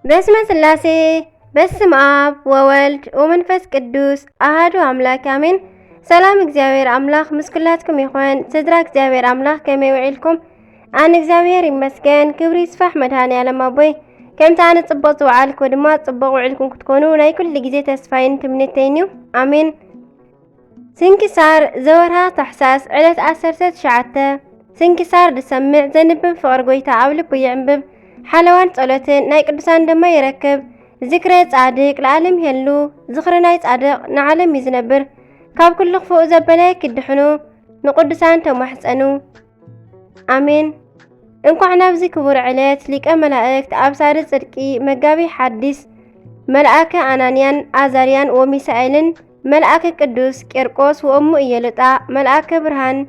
በስመ ስላሴ፣ በስም ኣብ ወወልድ ወመንፈስ ቅዱስ ኣሃዱ ኣምላክ ኣሜን። ሰላም እግዚኣብሔር ኣምላኽ ምስ ኩላትኩም ይኹን። ስድራ እግዚኣብሔር ኣምላኽ ከመይ ውዒልኩም? ኣነ እግዚኣብሔር ይመስገን፣ ክብሪ ይስፋሕ መድኃኔ ዓለም ኣቦይ። ከምቲ ኣነ ጽቡቕ ዝወዓልኩ ድማ ጽቡቕ ውዒልኩም ክትኮኑ ናይ ኩሉ ግዜ ተስፋይን ትምኒተይን እዩ። ኣሜን። ስንክሳር ዘወርሃ ታሕሳስ ዕለት ዓሰርተ ትሽዓተ። ስንክሳር ዝሰምዕ ዘንብብ ፍቕሪ ጎይታ ኣብ ልቡ ይዕንብብ። ሓለዋን ጸሎትን ናይ ቅዱሳን ድማ ይረክብ። ዝክረ ጻድቅ ለዓለም ይሄሉ። ዝኽሪ ናይ ጻድቕ ንዓለም እዩ ዝነብር። ካብ ኩሉ ክፉእ ዘበለ ክድሕኑ ንቅዱሳን ተማሕጸኑ። ኣሜን። እንኳዕ ናብዚ ክቡር ዕለት ሊቀ መላእክት ኣብሳሪ ጽድቂ መጋቢ ሓዲስ መልኣከ ኣናንያን ኣዛርያን ወሚሳኤልን መልኣከ ቅዱስ ቂርቆስ ወእሙ ኢየሉጣ መልኣከ ብርሃን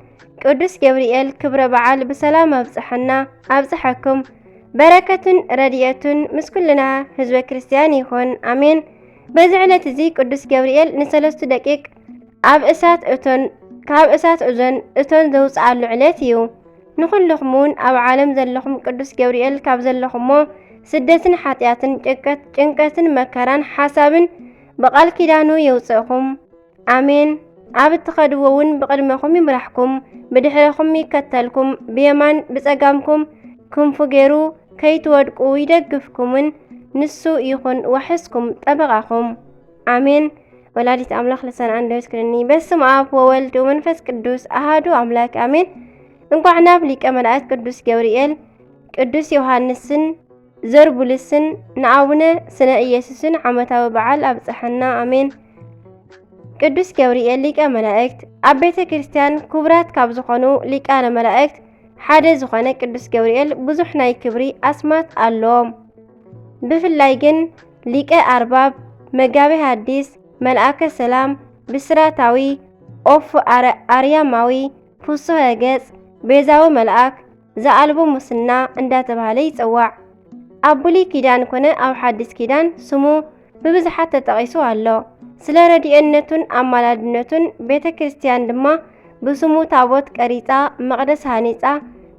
ቅዱስ ገብርኤል ክብረ በዓል ብሰላም ኣብጽሐና ኣብጽሐኩም። በረከቱን ረድኤቱን ምስ ኩልና ህዝበ ክርስቲያን ይኹን። ኣሜን። በዚ ዕለት እዚ ቅዱስ ገብርኤል ንሰለስቱ ደቂቅ ኣብ እሳት እቶን ካብ እሳት እዞን እቶን ዘውፅኣሉ ዕለት እዩ። ንኹልኹም እውን ኣብ ዓለም ዘለኹም ቅዱስ ገብርኤል ካብ ዘለኹሞ ስደትን ሓጢኣትን ጭንቀት ጭንቀትን መከራን ሓሳብን ብቓል ኪዳኑ የውፅእኹም። ኣሜን። ኣብ እትኸድዎ እውን ብቕድመኹም ይምራሕኩም፣ ብድሕረኹም ይከተልኩም፣ ብየማን ብጸጋምኩም ክንፉ ገይሩ ከይትወድቁ ይደግፍኩምን ንሱ ይኹን ዋሕስኩም ጠበቓኹም። ኣሜን። ወላዲት ኣምላኽ ልሳን ኣንደበት ክደኒ። በስመ ኣብ ወወልድ ወመንፈስ ቅዱስ ኣሃዱ ኣምላክ ኣሜን። እንኳዕ ናብ ሊቀ መላእክት ቅዱስ ገብርኤል፣ ቅዱስ ዮሃንስን ዘርቡልስን ንኣቡነ ስነ ኢየሱስን ዓመታዊ በዓል ኣብጽሐና። ኣሜን። ቅዱስ ገብርኤል ሊቀ መላእክት። ኣብ ቤተ ክርስቲያን ክቡራት ካብ ዝኾኑ ሊቃነ መላእክት ሓደ ዝኾነ ቅዱስ ገብርኤል ብዙሕ ናይ ክብሪ ኣስማት ኣለዎም። ብፍላይ ግን ሊቀ ኣርባብ፣ መጋቤ ሐዲስ፣ መልኣከ ሰላም፣ ብስራታዊ፣ ኦፍ ኣረ-፣ ኣርያማዊ፣ ፍሱሀ ገጽ፣ ቤዛዊ መልኣክ፣ ዘኣልቦ ሙስና እንዳተባህለ ይጽዋዕ። ኣብ ብሉይ ኪዳን ኮነ ኣብ ሓዲስ ኪዳን ስሙ ብብዝሓት ተጠቒሱ ኣሎ። ስለ ረድኤነቱን ኣማላድነቱን ቤተ ክርስቲያን ድማ ብስሙ ታቦት ቀሪጻ፣ መቕደስ ሃኒጻ፣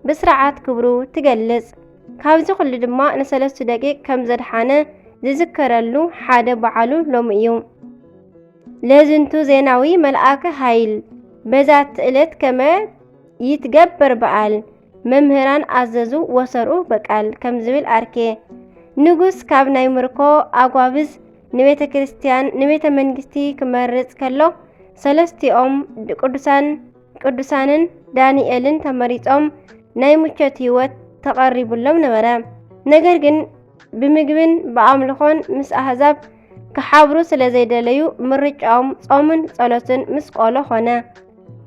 ብስርዓት ክብሩ ትገልጽ። ካብዚ ኩሉ ድማ ንሰለስቱ ደቂቅ ከም ዘድሓነ ዝዝከረሉ ሓደ በዓሉ ሎሚ እዩ። ለዝንቱ ዜናዊ መልኣከ ኃይል በዛቲ ዕለት ከመ ይትገበር በዓል፣ መምህራን ኣዘዙ ወሰርኡ በቃል ከም ዝብል ኣርኬ። ንጉስ ካብ ናይ ምርኮ ኣጓብዝ ንቤተ ክርስቲያን ንቤተ መንግስቲ ክመርጽ ከሎ፣ ሰለስቲኦም ቅዱሳን ቅዱሳንን ዳንኤልን ተመሪጾም ናይ ምቾት ህይወት ተቐሪቡሎም ነበረ። ነገር ግን ብምግብን ብኣምልኾን ምስ ኣህዛብ ክሓብሩ ስለ ዘይደለዩ፣ ምርጫኦም ጾምን ጸሎትን ምስ ቆሎ ኾነ።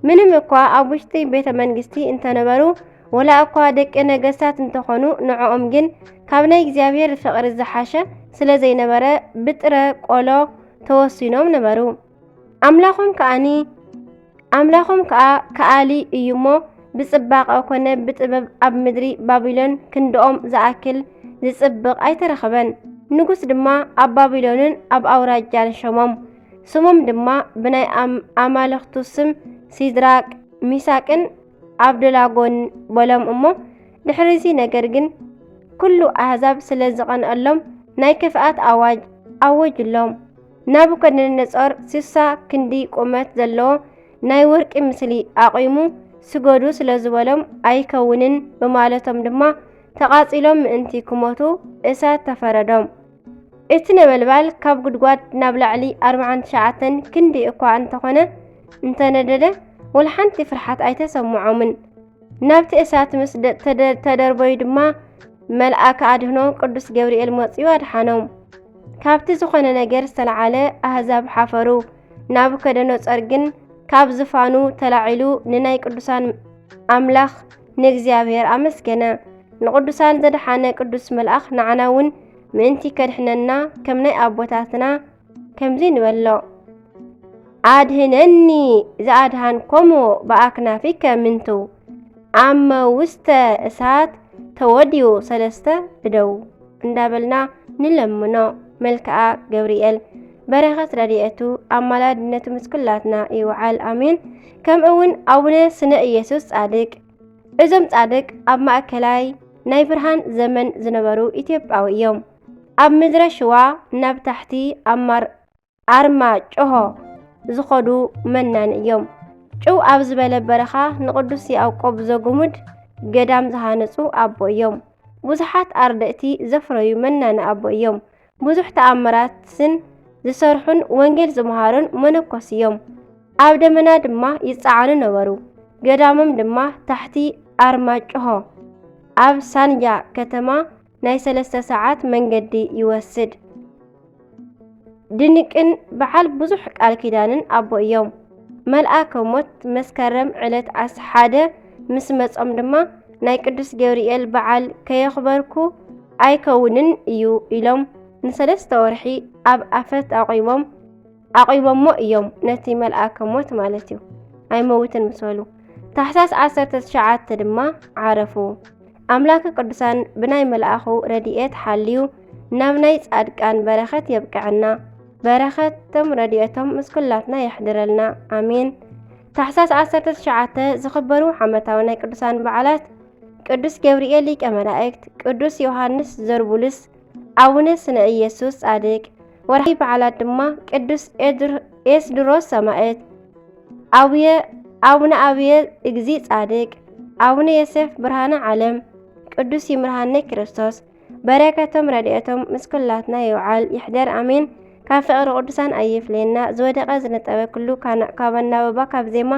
ምንም እኳ ኣብ ውሽጢ ቤተ መንግስቲ እንተነበሩ፣ ወላ እኳ ደቂ ነገስታት እንተኾኑ፣ ንዕኦም ግን ካብ ናይ እግዚኣብሔር ፍቕሪ ዝሓሸ ስለ ዘይነበረ፣ ብጥረ ቆሎ ተወሲኖም ነበሩ። ኣምላኾም ከኣኒ ኣምላኾም ከኣ ከኣሊ እዩ እሞ፣ ብጽባቐ ኮነ ብጥበብ ኣብ ምድሪ ባቢሎን ክንድኦም ዝኣክል ዝጽብቕ ኣይተረኽበን። ንጉስ ድማ ኣብ ባቢሎንን ኣብ ኣውራጃን ሸሞም። ስሞም ድማ ብናይ ኣም-፣ ኣማልኽቱ ስም ሲድራቅ፣ ሚሳቅን ኣብደላጎን በሎም እሞ፣ ድሕሪዚ ነገር ግን ኩሉ ኣህዛብ ስለ ዝቐንኣሎም ናይ ክፍኣት ኣዋጅ ኣወጅሎም። ናቡከደነጾር ስሳ ክንዲ ቁመት ዘለዎ ናይ ወርቂ ምስሊ ኣቑሙ፣ ስገዱ ስለ ዝበሎም ኣይከውንን ብማለቶም ድማ ተቓጺሎም ምእንቲ ክሞቱ እሳት ተፈረዶም። እቲ ነበልባል ካብ ጉድጓድ ናብ ላዕሊ ኣርብዓን ትሽዓተን ክንዲ እኳ እንተኾነ እንተነደደ፣ ወላ ሓንቲ ፍርሓት ኣይተሰምዖምን። ናብቲ እሳት ምስ ደ-፣ ተደ-፣ ተደርበዩ ድማ መልኣከ ኣድህኖ ቅዱስ ገብርኤል መጺኡ ኣድሓኖም። ካብቲ ዝኾነ ነገር ዝተለዓለ ኣህዛብ ሓፈሩ። ናቡከደነጾር ግን ካብ ዝፋኑ ተላዒሉ ንናይ ቅዱሳን ኣምላኽ ንእግዚኣብሔር ኣመስገነ። ንቅዱሳን ዘድሓነ ቅዱስ መልኣኽ ንዓና እውን ምእንቲ ከድሕነና ከም ናይ ኣቦታትና ከምዚ ንበሎ፣ ኣድህነኒ ዘኣድሃንኮሙ ብኣክናፊከ ምንቱ፣ ኣብ መውስተ እሳት ተወድዩ ሰለስተ እደው እንዳበልና ንለምኖ። መልክዓ ገብርኤል በረኸት ረድኤቱ ኣማላድነቱ ምስ ኩላትና ይውዓል፣ ኣሜን። ከምኡ እውን ኣቡነ ስነ ኢየሱስ ጻድቅ። እዞም ጻድቅ ኣብ ማእከላይ ናይ ብርሃን ዘመን ዝነበሩ ኢትዮጵያዊ እዮም። ኣብ ምድረ ሽዋ ናብ ታሕቲ ኣብ ማር-፣ ኣርማ ጭሆ ዝኸዱ መናን እዮም። ጭው ኣብ ዝበለ በረኻ ንቅዱስ ያዕቆብ ዘጉምድ ገዳም ዝሃነጹ ኣቦ እዮም። ብዙሓት ኣርድእቲ ዘፍረዩ መናን ኣቦ እዮም። ብዙሕ ተኣምራትን ዝሰርሑን ወንጌል ዝመሃሩን መነኮስ እዮም። ኣብ ደመና ድማ ይጸዓኑ ነበሩ። ገዳሞም ድማ ታሕቲ ኣርማጭሆ ኣብ ሳንጃ ከተማ ናይ ሰለስተ ሰዓት መንገዲ ይወስድ። ድንቅን በዓል ብዙሕ ቃል ኪዳንን ኣቦ እዮም። መልኣከ ሞት መስከረም ዕለት ዓሰርተ ሓደ ምስ መጾም ድማ ናይ ቅዱስ ገብርኤል በዓል ከየኽበርኩ ኣይከውንን እዩ ኢሎም ንሰለስተ ወርሒ ኣብ ኣፈት ኣቑሞም፣ ኣቑሞሞ እዮም። ነቲ መልኣከ ሞት ማለት እዩ። ኣይመውትን ምስ በሉ። ታሕሳስ ዓሰርተ ትሽዓተ ድማ ዓረፉ። ኣምላከ ቅዱሳን ብናይ መልኣኹ ረድኤት ሓልዩ ናብ ናይ ጻድቃን በረኸት የብቅዐና። በረኸቶም ረድኤቶም ምስ ኩላትና የሕድረልና። ኣሜን። ታሕሳስ ዓሰርተ ትሽዓተ ዝኽበሩ ዓመታዊ ናይ ቅዱሳን በዓላት ቅዱስ ገብርኤል ሊቀ መላእክት፣ ቅዱስ ዮሃንስ ዘርቡልስ፣ ኣቡነ ስነ ኢየሱስ ጻድቅ። ወርሒ በዓላት ድማ ቅዱስ ኤድር-፣ ኤስድሮስ ሰማዕት፣ ኣቡየ-፣ ኣቡነ ኣብየ እግዚ ጻድቅ፣ ኣቡነ ዮሴፍ ብርሃነ ዓለም፣ ቅዱስ ይምርሃነ ክርስቶስ። በረከቶም ረድኤቶም ምስ ኩላትና ይውዓል ይሕደር፣ ኣሜን። ካብ ፍቕሪ ቅዱሳን ኣይፍለየና። ዝወደቐ ዝነጠበ ኩሉ ካና-፣ ካብ ኣናብባ ካብ ዜማ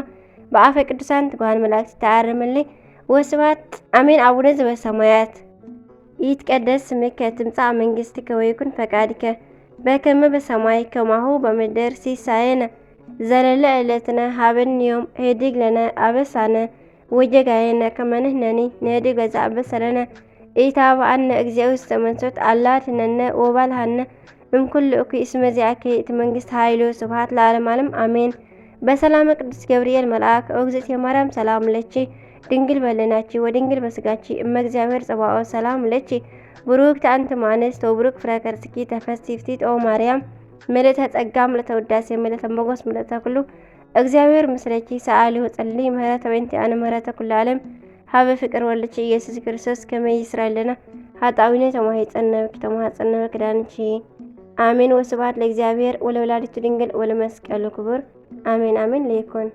ብኣፈ ቅዱሳን ትጉሃን መላእክት ተኣርምለይ። ወስብሐት፣ ኣሜን። ኣቡነ ዘበሰማያት ይትቀደስ ስምከ ትምጻእ መንግስትከ ወይኩን ፈቃድከ በከመ በሰማይ ከማሁ በምድር። ሲሳየነ ዘለለ ዕለትነ ሀበነ ዮም፣ ህድግ ለነ አበሳነ ወጌጋየነ ከመ ንሕነኒ ንህድግ ለዘአበሰ ለነ። ኢታብአነ እግዚኦ ውስተ መንሱት፣ አላ አድኅነነ ወባልሐነ እምኩሉ እኩይ፣ እስመ ዚአከ ይእቲ መንግስት ኃይል ወስብሐት ለዓለመ ዓለም፣ አሜን። በሰላመ ቅዱስ ገብርኤል መልአክ፣ ኦ እግዝእትየ ማርያም ሰላም ለኪ፣ ድንግል በለናኪ ወድንግል በስጋኪ፣ እመ እግዚአብሔር ጸባኦት ሰላም ለኪ፣ ብሩክት አንቲ እም አንስት ወብሩክ ፍሬ ከርሥኪ ተፈሥሒ ፍሥሕት ኦ ማርያም፣ ምልእተ ጸጋ ምልእተ ውዳሴ ምልእተ ሞገስ ምልእተ ኩሉ፣ እግዚአብሔር ምስለኪ፣ ሰአሊ ወጸሊ ምህረተ በእንቲአነ ምህረተ ኩሉ ዓለም፣ ሀበ ፍቅር ወልድኪ ኢየሱስ ክርስቶስ ከመ ይስራይ ለነ ኃጣውኢነ። ተማሂጸነ ብኪ ተማህጸነ በኪ ዳንኪ። አሜን። ወስብሐት ለእግዚአብሔር ወለወላዲቱ ድንግል ወለመስቀሉ ክቡር። አሜን አሜን። ለይኩን